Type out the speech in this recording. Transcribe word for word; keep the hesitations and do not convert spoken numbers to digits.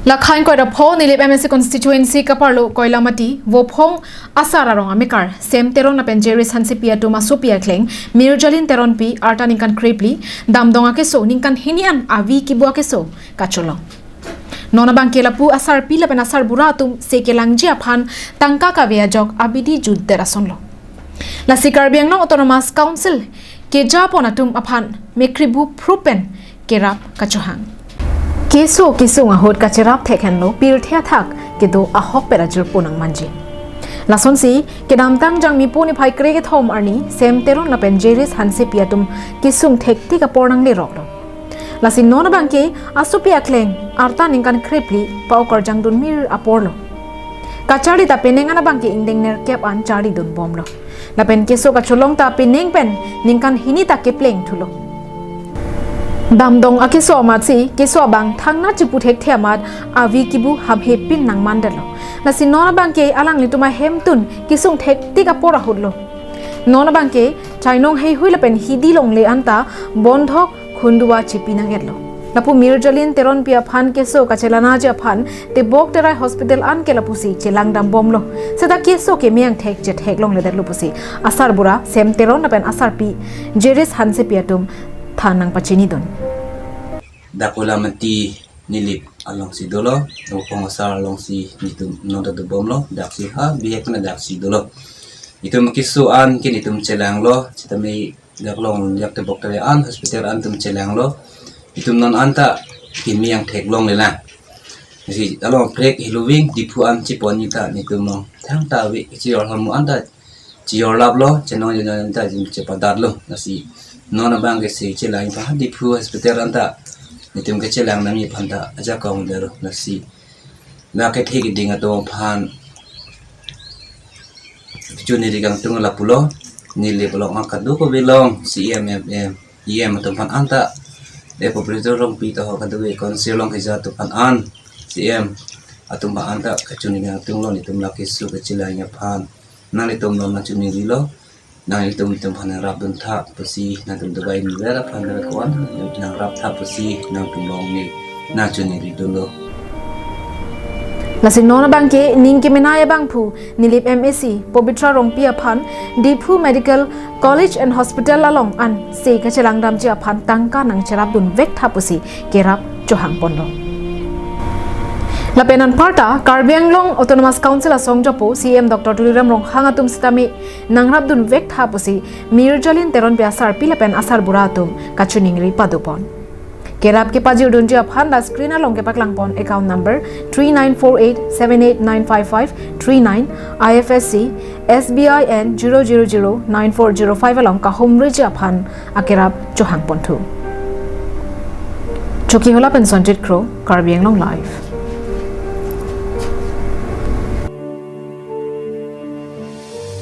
Lakhain koira pho Nilip M A C constituency kaparlo Koilamati, Vophong asar arong amekar Sem Teron lapen Jeris Hansepi atum asopi akleng Mirjalin Teronpi, arta ningkan krephli, damdong akeso ningkan hini an avi kibu akeso kacholong. Non abangke lapu asarpi lapen asarbura atum se kelangji aphan tangka kave ajok abidi jutdet asonlo. Lasi Karbi Anglong Autonomous Council kejapon atum aphan mekri bu phrup pen kerap kachohang. Keso kesung ahut kacherap thekhenlo, pirthe athak kedo ahokpet ajirpo nangmanji. Lasonsi kedamtang Jangmipo niphai krekethom arni Sem Teron lapen Jeris Hansepi atum kesung thektik apor nangleroklo. Lasi non abangke asopi akleng arta ningkan krephli pa-ok karjangdun mir aporlo. Kacharli ta penang an abangke ingdeng nerkep an charlidunbomlo. Lapen keso kacholong ta penang pen ningkan hini ta kepleng thulo. Damdong akeso amatsi keso abang thangnat chipu thekthe amat avi kibu hamhepin nangmandetlo. Lasi non abangke alanglitum ahemtun kesung thektik apor ahutlo. Non abangke chainong heihui lapen hidi longle anta bondhok khunduwa chipi nangketlo. Lapu Mirjalin Teronpi aphan keso kachelanaji aphan Tebok Terai Hospital anke lapusi chelangdambomlo. Seta keso kemeyang thek chetheklongledetlo pusi asarbura Sem Teron lapen asarpi Jeris Hansepi atum than nangpachinidun. Dak Koilamati Nilip alongsi dolo, Vophong asar alongsi netum non ta dobomlo, daksi ha bihek na daksi dolo. Itum keso an ke netum chelanglo, sitame dak along yak Tebok Terai an hospital an tum chelanglo. Itum non anta kemeyang theklonglelang. Si along prek hiloving Diphu an chiponji ta netum long thangta ave, chior hamu anta chior laplo, chenong jonjon anta jim chepadatlo. Lasi non abangke se chelang pa Diphu hospital anta netum kechelang nangji aphan ta ajakong dero. Lasi la kethe keding atum aphan kechuniri kangtung lapulo. Nilip along akadu ko belong C E M, M M, E M atum aphan anta, e populator Rongpi taho kadu e council along keja atum aphan an, C E M atum aphan anta kechuniri kangtunglo, netum la keso kachelangji aphan. Nanglitum along nangchunirilo, nanglitum netum aphan nangrapdun tha pusi, nangtum Dubai ni vera aphan vera kawan nangrap tha pusi nangtum along ne nangchuniridunlo. Lasi non abangke ning kemenai abangphu Nilip M A C Pabitra Rongpi aphan Diphu Medical College and Hospital along an se kachelangdamji aphan tangka nangcherapdunvek tha pusi kerap chohangponlo. Lapen anparta Karbi Anglong Autonomous Council asong jopo C E M Doctor Tuliram Ronghang atum sitame nangrapdunvek tha pusi Mirjalin Teronpi asarpi lapen asarbura atum kachiningri padopon. Kerap kepajirdunji aphan la screen along kepaklangpon account number three nine four eight seven eight nine five five three nine, I F S C S B I N zero zero zero nine four zero five along kahumriji aphan akerap chohangponthu. Chokihola pen Sonjit Kro, Karbi Anglong Live.